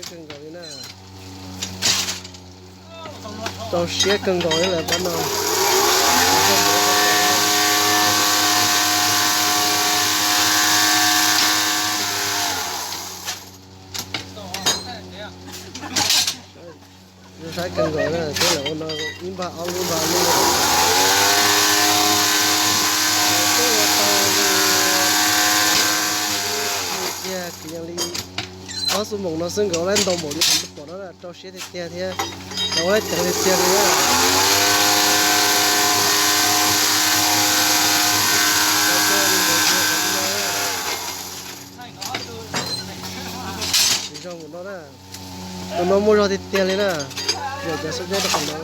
kawg nkaus li na. Rau siab kawg nkaus li lawm pab no. Zoo saib kawg nkaus na, thiab lawv ua no ib npag ob lub npag lub. Tiag kwv yees li ob xuab moos no xwb nkawd ua laib ntau npaum li qhov pom no na, rau siab tiag tiag thiab lawv ua laib ceev tiag tiag li na. Tsis zoo mus no na. Tus no muaj zog tiag tiag li na. Yog cov xub nyob rau qhov no.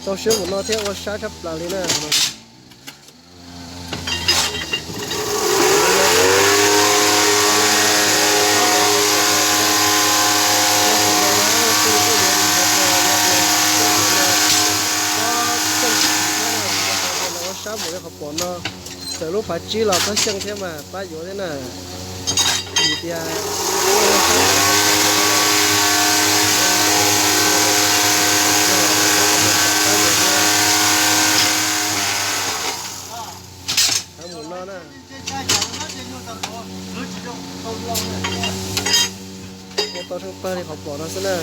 Rau siab mus no thiab ua sab tshaj plaws li na. Sab mus li qhov pom no, txawm lub phav tsib los txhob xyeej thiab mas pab yuav thiab na. Vim tias mus no na. Ua tau tsheej pawg li qhov pom no xwb na.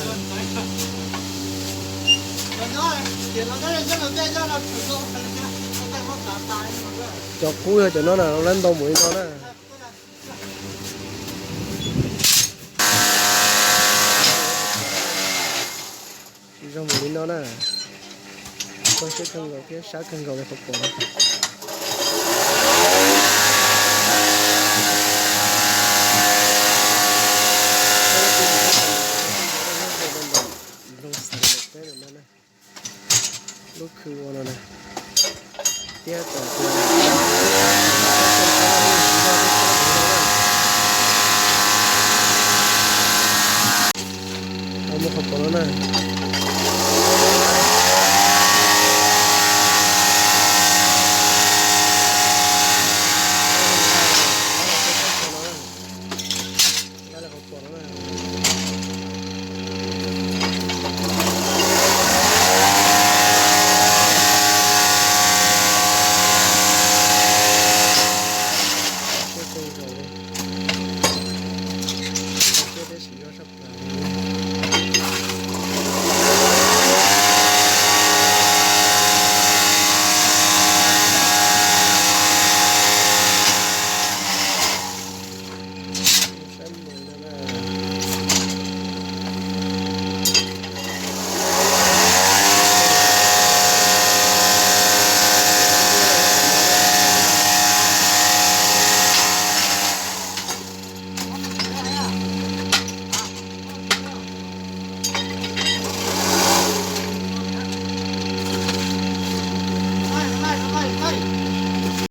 Cov qub yog cov no na, lawv ntau npaum li no na. Tsis zoo mus li no na. Tau siab kawg nkaus thiab sab kawg nkaus li qhov pom no. Zoo xaiv peb no na. Lub khw ua no na. Thiab txawm tias mus qhov pom no na.